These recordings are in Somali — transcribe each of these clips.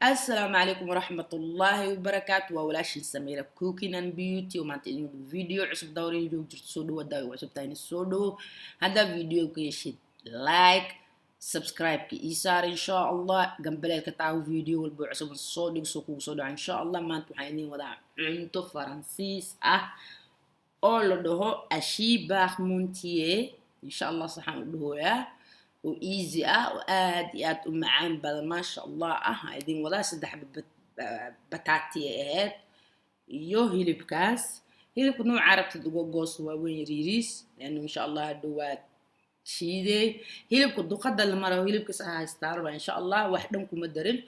Asalaamu calaykum waraxmatullaahi wabarakaatu. Waa walaashin Samiira Cooking and Beauty oo maanta idin video cusub dawrin joog jirto. Soo dhawo haddaa cusub tahayna, soo dhawo. Haddaa video ka heshid, like, subscribe-ka ii saar, insha Allah gambaleelka taawo, video walba cusub soo dhigo soo kugu soo dhaco, insha Allah. Maanta waxaan idin wadaa cunto Faransiis ah oo la dhaho hachis parmentier, insha Allah saxaan u dhahoyaa, oo easy ah oo aad iyo aad u macaan badan, maasha Allah ah. Aan idin wadaa saddex bataati ay ahayd iyo hilibkaas. Hilibka nooca rabtid uga goos, waaweyn, yariiriis, leanna insha Allah hadhow waad shiidee. Hilibka duqada lama rabo, hilibkaas haystaa rabaa, insha Allah. Wax dhan kuma darin.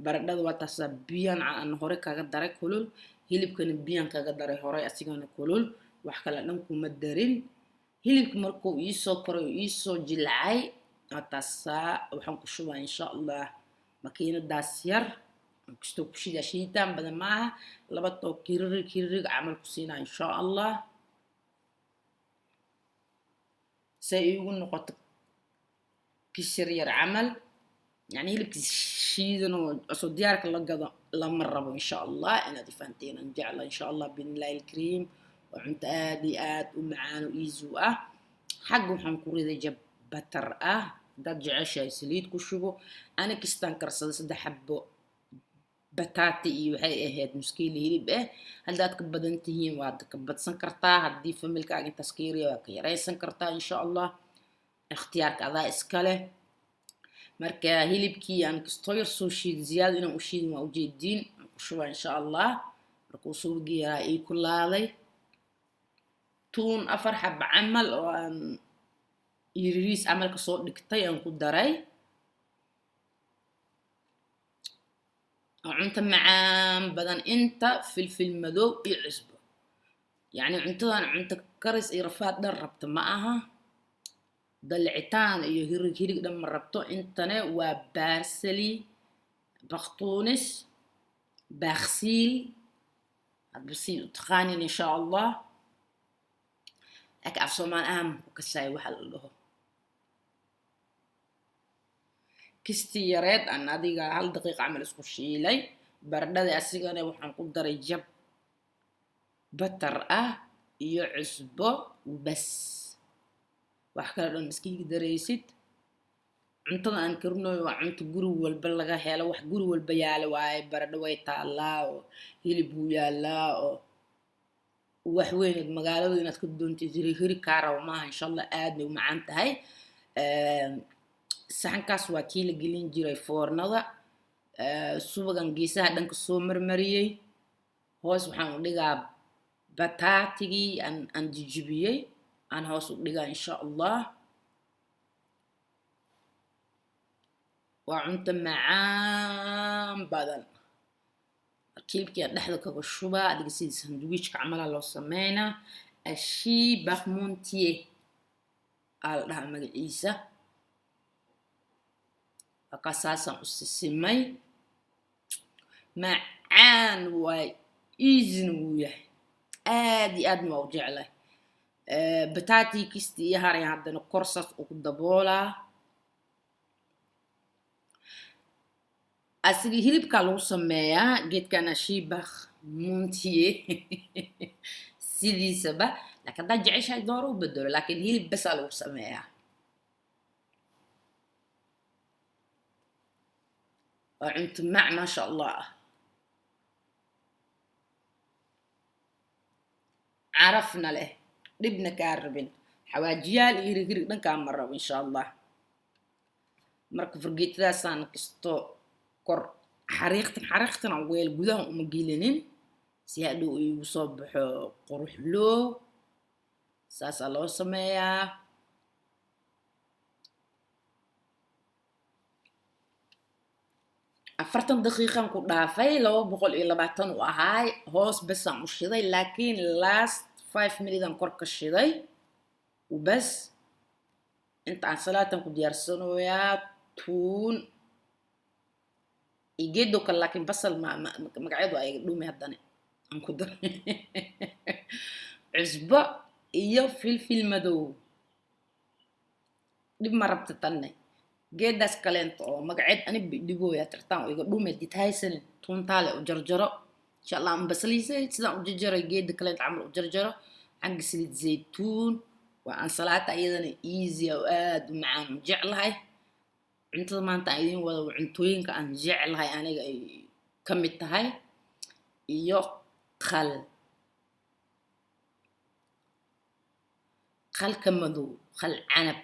Baradhada waa taasaa, biyan aan hore kaga daray kulul, hilibkana biyan kaga daray hore, asigana kulul, wax kale dhan kuma darin. Hilibka markuu iisoo koray oo iisoo jilcay, taasaa waxaan ku shubaa, insha Allah, makiinadaas yar kastoo ku shidaa. Shiiditaan badan maaha, laba too kiririg kiririg camal ku siinaa, insha Allah, say iigu noqoto kishir yar camal. Yani hilibka shiidan oo asoo diyaarka la gado lama rabo, insha Allah inaad ifahanteen aan jecla, insha Allah biidnillahi alkariim. Waa cunto aad iyo aad u macaan oo easy u ah. Xagga waxaan ku riday jab butter ah. Haddaad jeceshahay, saliid ku shubo. Ani kistaan karsaday saddex xabo bataati iyo waxay ahayd muskiili hilib ah. Haddaad ka badan tihiin, waad ka badsan kartaa. Haddii familkaaga intaas ka yarya, waad ka yaraysan kartaa, insha Allah. Ikhtiyaarka adaa iska leh. Marka hilibkii aan kastoo yar soo shiiday, ziyaado inaan u shiidin waa ujeediin, aan ku shubaa, insha Allah. Markuu subagii yaraa ii kulaaday, tuun afar xaba camal oo aan yiriis camal kasoo dhigtay aan ku daray. Oo cunto macaan badan. Inta filfil madow iyo cusbo. Yacni cuntadan cunto karis iyo rafaad dhan rabta ma aha, dalicitaan iyo hirig hirig dhan ma rabto. Intane waa parsley, baktuunis, baaksiil, hadba si u taqaanin, insha Allah. Laakiin af Soomaali ahaan ku kasaay waxa la dhaho. Kistii yareed aan adiga hal daqiiqa camal isku shiilay. Baradhada asigana waxaan ku daray jab butter ah iyo cusbo bas, wax kale dhan iskiga daraysid. Cuntada aan karinayo waa cunto guri walba laga helo, wax guri walba yaalo waaye. Baradho way taallaa oo hilib wuu yaalaa, oo wax weyneed magaalada inaad ka doontid hiri hiri kaa rabo maaha, insha Allah. Aadna u macaan tahay. Saxankaas waa kii la gelin jiray foornada. Subagan geesaha dhanka soo marmariyey. Hoos waxaan u dhigaa bataatigii aan jijibiyey, aan hoos u dhigaa, insha Allah. Waa cunto macaan badan. Hilibkii aan dhexda kaga shubaa, adiga sidii sandwichka camalaa loo sameynaa. Hachis parmentier aa la dhahaa magaciisa. Waa saasaan u sisimay. Macaan waay, easyna wuu yahay, aad iyo aadna waa u jeclay. Bataati kisti iyo haray haddana kor saas ugu daboolaa. Asiga hilibkaa lagu sameeyaa geedkan hachis parmentier sidiisaba, laakiin haddaad jeceshahay, dooro u bedelo, laakiin hilib basaa lagu sameeyaa. Waa cunto mac, maasha Allah ah, carafna leh, dhibna kaa rabin, xawaajiyaal iyo hirig hirig dhankaa ma rabo, insha Allah. Marka fargeetadaasaan kisto kor xariiqtan xariiqtan aan weel gudaha uma gelinin, si hadhow iigu soo baxo quruxloo. Saasaa loo sameeyaa. 40 daqiiqan ku dhaafay, 220 u ahaay. Hoos besaan u shiday, laakiin last 5 minute aan kor ka shiday bas. Inta aan salaatan ku diyaarsanayaa tuun iyo geedo kale, laakiin basal magacyadu ay dhumi. Haddana aan ku daray cusbo iyo filfil madow. Dhib ma rabta tanne. Geedaas kaleento oo magaceed ani dhibooya tartaan oo iga dhume did haysanin tuuntaale u jarjaro insha Allah. Basaliisa sidaan u jarjaray geeda kaleento camal u jarjaro. Xagga saliid zaytuun waa ansalaata, iyadana easy oo aada u macaan u jeclahay. Cuntada maanta aan idiin wado cuntooyinka aan jeclahay aniga ay ka mid tahay. Iyo khal, khalka madow, khal canab.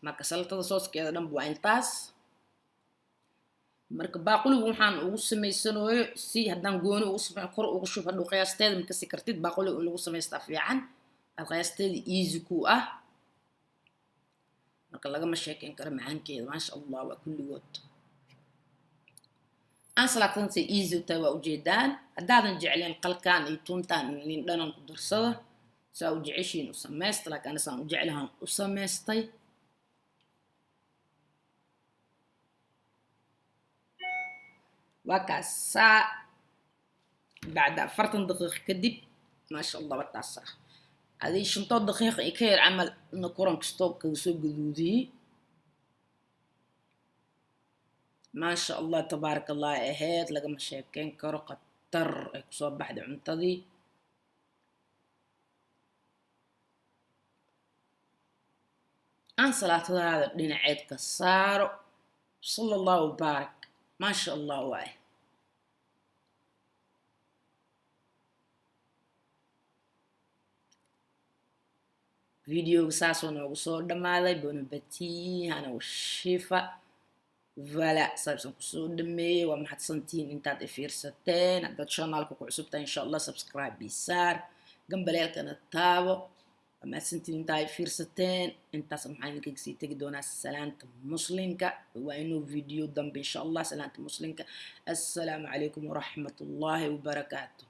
Marka salatada sooskeeda dhanba waa intaas. Marka baaquligu waxaan ugu samaysanayo si haddaan gooni ugu samey kor ugu shub hadhow qiyaasteeda makasi kartid. Baaquliga in lagu samaystaa fiican, aad qiyaasteeda easy ku ah. Marka lagama sheekeyn karo macaankeeda, maasha Allah. Waa kulligood ansalatadan say easy u tahay waa ujeedaan. Haddaadan jecleen qalkaan iyo tuuntaan, nin dhanan ku darsada, saa u jeceshiin u samaysta, laakiin ana saan u jeclahan u samaystay. Waa kaas saa bacda 40 daqiiqo kadib, maasha Allah. Waa taas ah adii 5 daqiiqa iyo ka yar camal ina koranka stoob kaga soo gaduudiyey. Maasha Allah, tabaaraka Allah ahayd, lagama sheekeyn karo. Khatar ay kusoo baxday cuntadii. Aan salaatadaada dhinaceed ka saaro. Sala Allahu baarak, maasha Allah waaye. Videoga saasoo noogu soo dhammaaday. Bon appétit, hana shifa. Voilà, saabsan kusoo dhameeyey. Waa mahadsantihiin intaad i fiirsateen. Haddaad channelka ku cusub tahay, insha Allah subscribe bisaar, gambaleelkana taabo. Waa mahadsantihiin intaa i fiirsateen. Intaas maxaan idinkaga sii tegi doonaa salaanta muslimka. Waa inuu video dambe insha Allah. Salaanta muslimka, assalaamu calaykum waraxmat ullaahi wabarakaatu.